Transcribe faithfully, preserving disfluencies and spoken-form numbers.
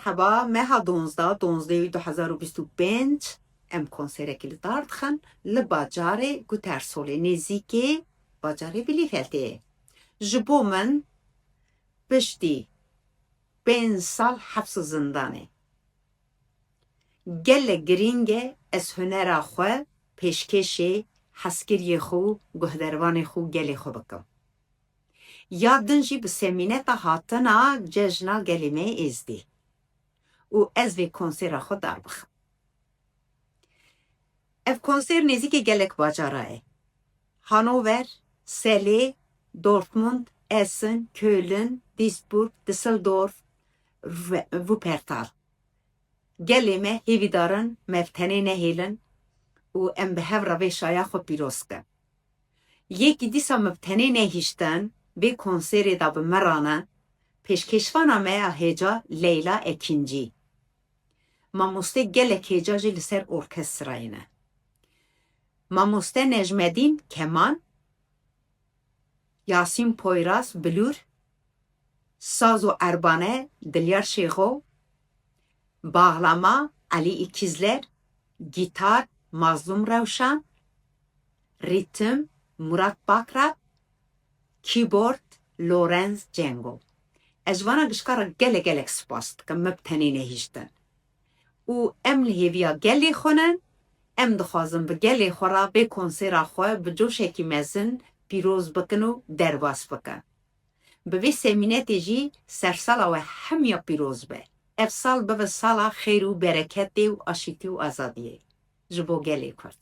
Seba meha donzdeh, donzdeh du hezar û bîst û pênc, em konserekî li dar dixin li bajarê Gütersolê, nêzîkê bajarê Bielefeldê. Ji bo min piştî pênc sal heps û zindanê gelek girîng e ez hunera xwe pêşkêşê hezkiriyê xwe û guhdervanê xwe û gelê xwe bikim. Ya din jî bi semîneta hatina cejna gelê me yê Êzdî û ez vê konsêra xwe dar bixim. Ev konser nêzîkê gelek bacara ye. Hannover, Selê, Dortmund, Essen, Köln, Duisburg, Düsseldorf, Wuppertal. Gelê me hêvîdar in me bi tenê nehêlin û em bi hev re vê şaya xwe pîroz bikin. Yekî dîsa me bi tenê nehiştin, vê konserê de bi me re ne, pêşkêşvana me ya hêja Leyla Ekincî. Mamoste gelek hêja jî li ser orkestrayê ne. Mamoste Necmedîn keman, Yasîn Poyraz bilûr, saz û erbane Dilyar Şêxo, bağlama Elî Îkîzler, gîtar Mazlûm Rewşan, rîtim Murat Bakrat, kîbord Lorenz Cengo. Ez ji vana gişka re gelek gelek spas dikim, me bi tenê nehiştin. Û em li hêviya gelê xwe ne, em dixwazin bi gelê xwe re vê konsêra xwe bi coşekî mezin pîroz bikin û derbas bikin. Bi vê semînetê jî sersala we hemiya pîroz be. Ev sal bibe sala xêr û bereketê û aşîtî û azadiyê ji bo gelê Kurd.